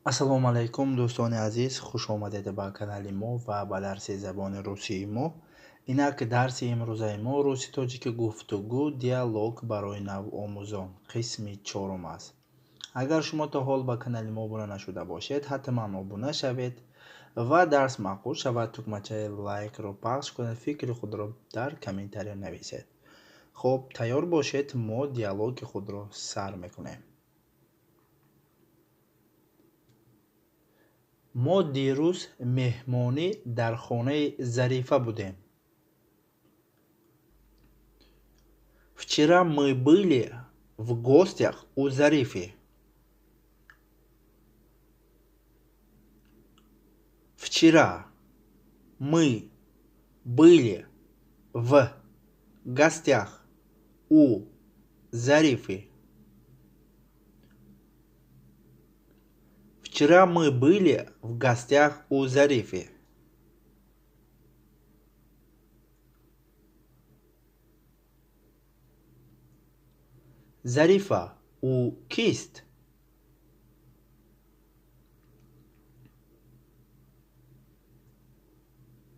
Ассалому алайкум, дӯстони азиз, хуш омадед ба канали мо ва ба дарси забони русии мо. Инак дарси имрӯзаи мо руси тоҷики гуфтугӯ, диалог барои навомӯзон, қисми чорум аст. Агар шумо то ҳол ба канали мо обуна нашуда бошед, ҳатман обуна шавед ва дарс маъқул шавад, тугмачаи лайкро пахш кунед, фикри худро дар комментария нависед. Хуб, тайёр бошед, мо диалоги худро сар мекунем. Мо дирӯз меҳмонӣ дар хонаи Зарифа будем. Вчера мы были в гостях у Зарифы. Вчера мы были в гостях у Зарифы. Вчера мы были в гостях у Зарифы. Зарифа ӯ кист?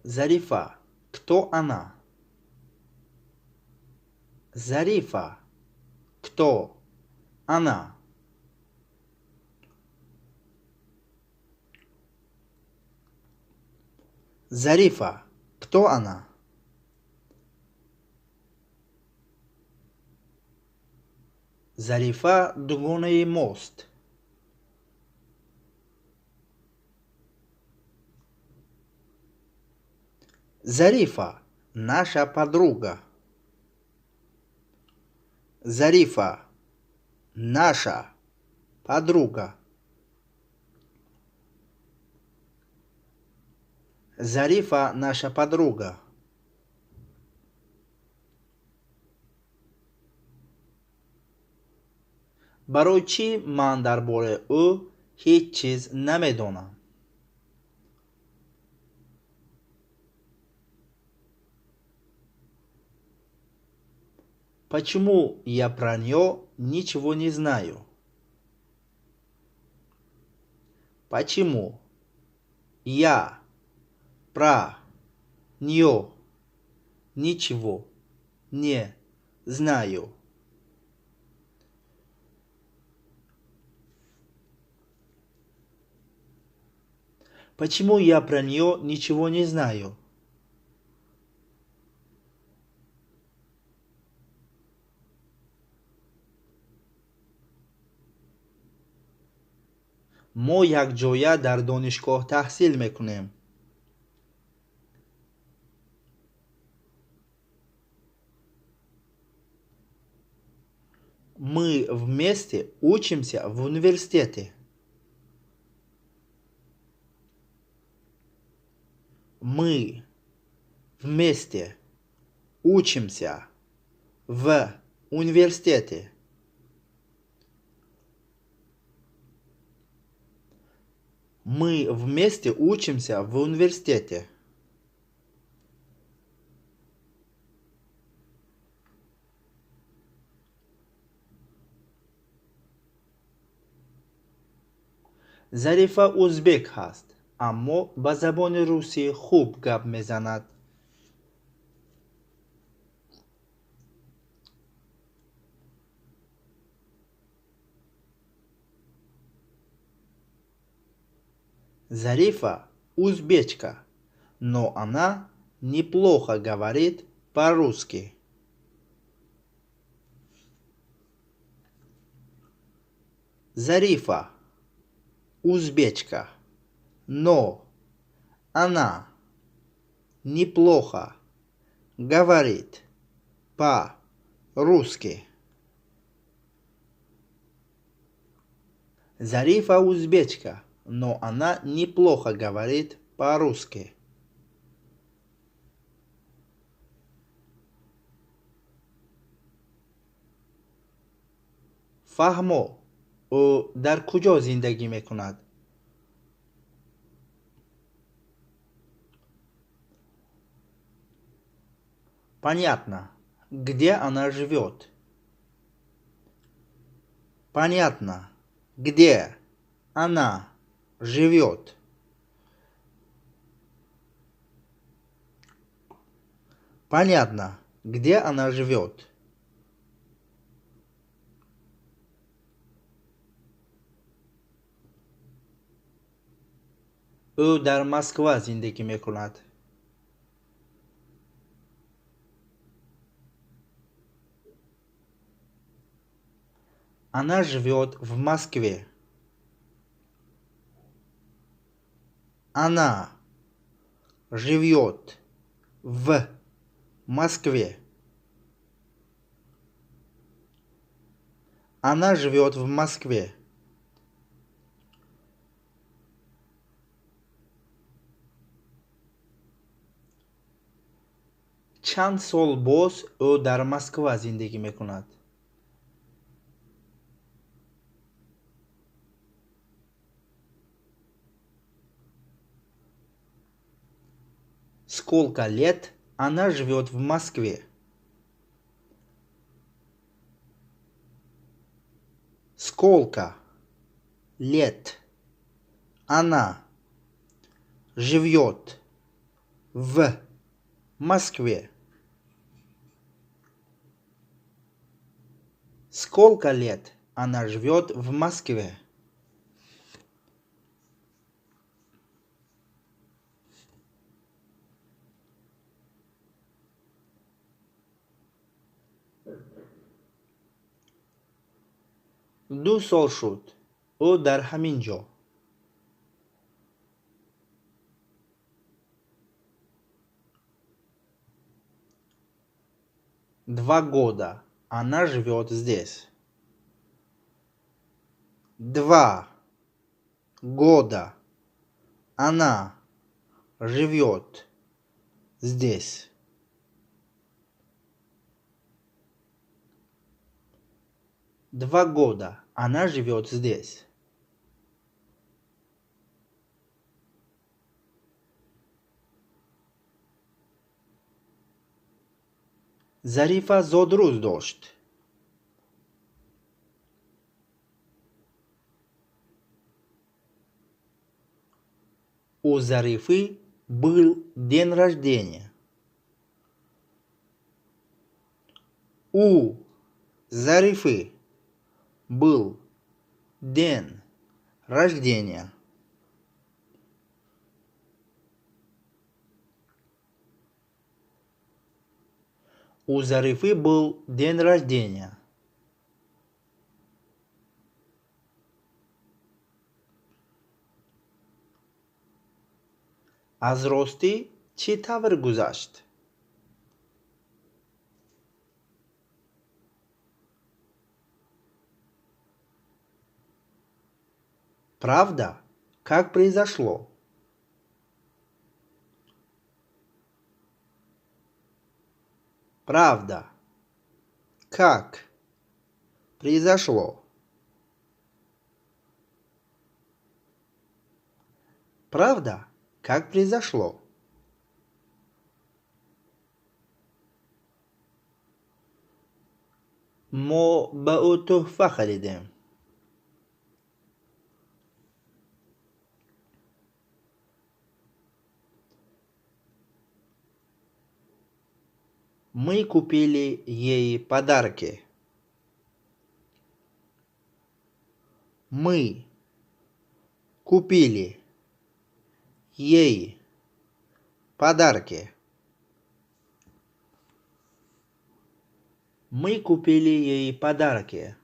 Зарифа кто она? Зарифа кто она? Зарифа кто она? Зарифа дугонаи мост. Зарифа наша подруга. Зарифа наша подруга. Зарифа наша подруга. Барои чӣ ман дар бораи ӯ ҳеҷ чиз намедонам? Почему я про нее ничего не знаю? Почему я про нее ничего не знаю? Почему я про нее ничего не знаю? Мо якҷоя дар донишгоҳ таҳсил мекунем. Мы вместе учимся в университете. Мы вместе учимся в университете. Мы вместе учимся в университете. Зарифа узбек ҳаст, аммо ба забони русӣ хуб гап мезанад. Зарифа узбечка, но она неплохо говорит по-русски. Зарифа узбечка, но она неплохо говорит по-русски. Зарифа узбечка, но она неплохо говорит по-русски. Фаҳмо, ӯ дар куҷо зиндагӣ мекунад? Понятно, где она живет? Понятно, где она живет. Понятно, где она живет. Ӯ дар Москва зиндагӣ мекунад. Она живет в Москве. Она живет в Москве. Она живет в Москве. Чанд сол боз ӯ дар Москва зиндагӣ мекунад. Сколько лет она живет в Москве? Сколько лет она живет в Москве? Сколько лет она живет в Москве? Ду сол шуд. Ӯ дар ҳамин ҷо. 2 года. Она живет здесь. 2 года. Она живет здесь. 2 года. Она живет здесь. Зарифа зодрӯз дошт. У Зарифы был день рождения. У Зарифы был день рождения. У Зарифы был день рождения. Аз ростӣ чӣ тавр гузашт? Правда? Как произошло? Правда. Как произошло? Правда? Как произошло? Мо ба ӯ тӯҳфа харидем. Мы купили ей подарки. Мы купили ей подарки. Мы купили ей подарки.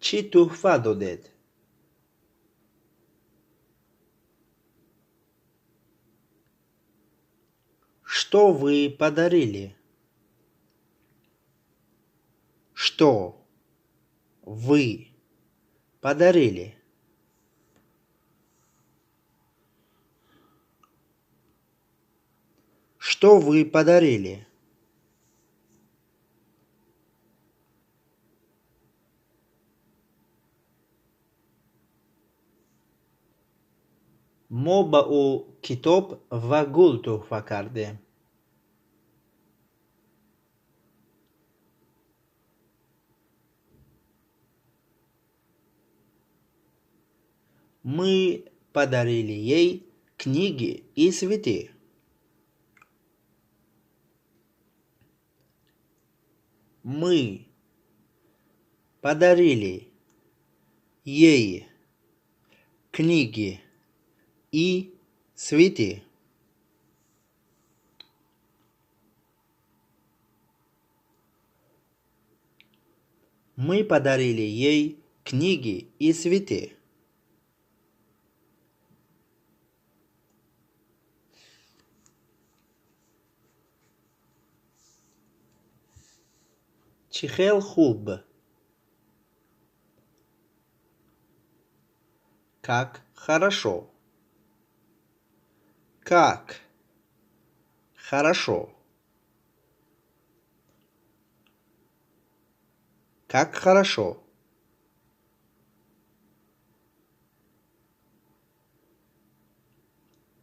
Чӣ тӯҳфа додед? Что вы подарили? Что вы подарили? Что вы подарили? Мо ба ӯ китоб ва гул тӯҳфа кардем. Мы подарили ей книги и цветы. Мы подарили ей книги и цветы. Мы подарили ей книги и цветы. Чӣ хел хуб. Как хорошо. Как хорошо. Как хорошо.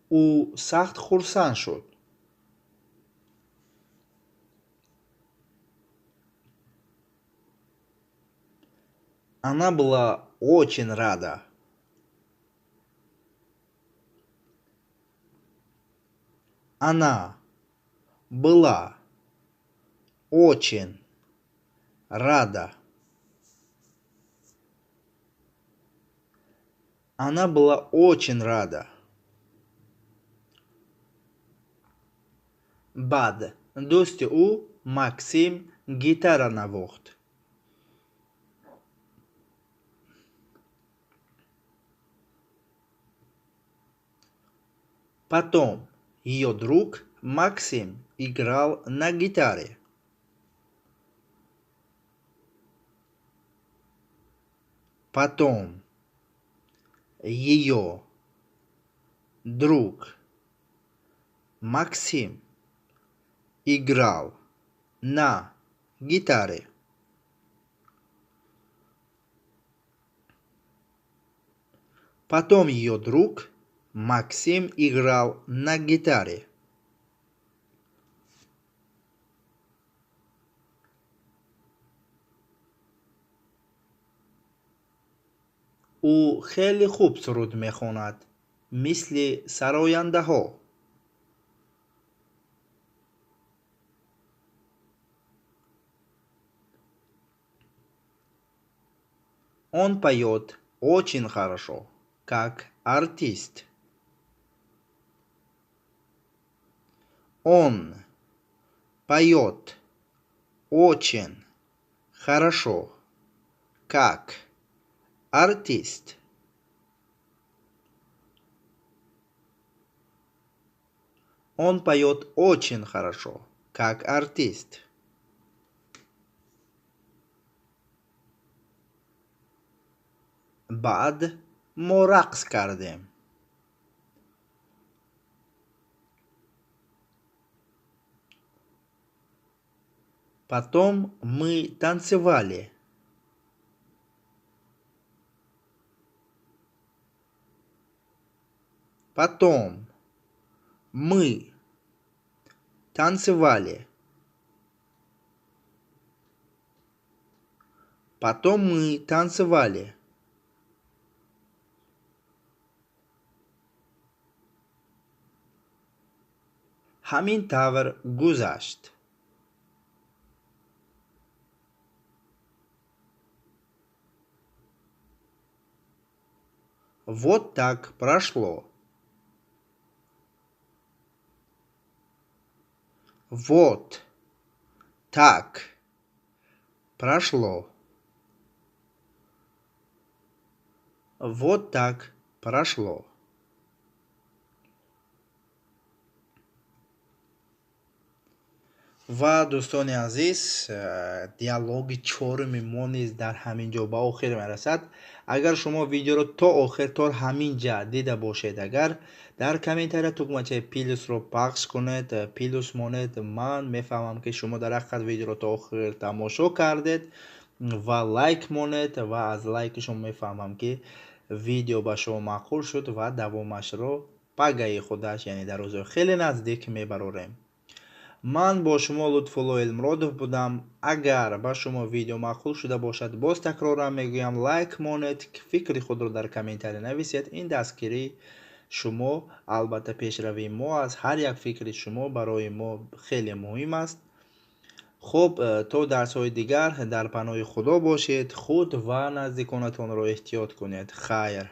Ӯ сахт хурсанд шуд. Она была очень рада. Она была очень рада. Она была очень рада. Баъд дӯсти ӯ Максим гитара навохт. Потом ее друг Максим играл на гитаре. Потом ее друг Максим играл на гитаре. Потом ее друг Максим играл на гитаре. Ӯ хеле хуб суруд мехонад, мисли сарояндаҳо. Он поет очень хорошо, как артист. Он поет очень хорошо, как артист. Он поет очень хорошо, как артист. Баъд мо рақс кардем. Потом мы танцевали. Потом мы танцевали. Потом мы танцевали. Ҳамин тавр гузашт. Вот так прошло. Вот так прошло. Вот так прошло. Ва, дӯстони азиз, диалоги чоруми мо низ дар ҳамин ҷо ба охир мерасад. Агар шумо видеоро то охир, то ҳамин ҷа дида бошед, агар дар комментария тугмачаи плюсро пахш кунед, плюс монед, ман мефаҳмам, ки шумо дар ҳақиқат видеоро то охир тамошо кардед ва лайк монед, ва аз лайки шумо мефаҳмам, ки видео ба шумо маъқул шуд ва давомашро пагаи худаш, яъне дар рӯзҳои хеле наздик, мебарорем. Ман бо шумо Лутфулло Элмуродов будам. Агар ба шумо видео маъқул шуда бошад, боз такроран мегӯям, лайк монед, фикри худро дар комментария нависед. Ин дастгирии шумо албатта пешравии мо аст. Ҳар як фикри шумо барои мо хеле муҳим аст. Хуб, то дарсҳои дигар дар паноҳи Худо бошед. Худ ва наздиконатонро эҳтиёт кунед. Хайр.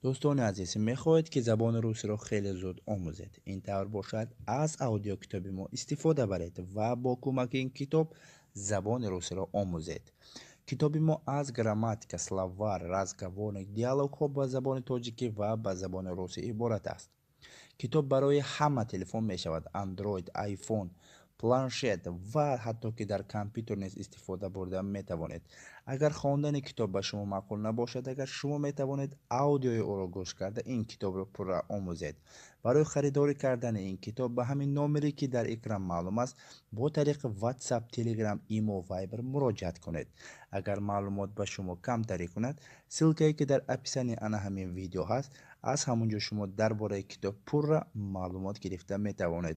Дӯстони азиз, мехоҳед, ки забони русиро хеле зуд омӯзед? Ин тавр бошад, аз аудиокитоби мо истифода баред ва бо кӯмаки ин китоб забони русиро омӯзед. Китоби мо аз грамматика, словарь, разговорник, диалогҳо ба забони тоҷикӣ ва ба забони русӣ иборат аст. Китоб барои ҳама телефон мешавад: Android, iPhone, планшет ва ҳатто ки дар компютер низ истифода бурда метавонед. Агар хондани китоб ба шумо маъқул набошад, агар шумо метавонед аудиои ӯро гӯш карда ин китобро пурра омӯзед. Барои харидорӣ кардани ин китоб ба ҳамин номере, ки дар экран маълум аст, бо тариқи WhatsApp, Telegram, Imo, Viber муроҷиат кунед. Агар маълумот ба шумо камтарӣ кунад, ссылка е ки дар описании ана ҳамин видео ҳаст, аз ҳамон ҷо шумо дар бораи китоб пурра маълумот гирифта метавонед.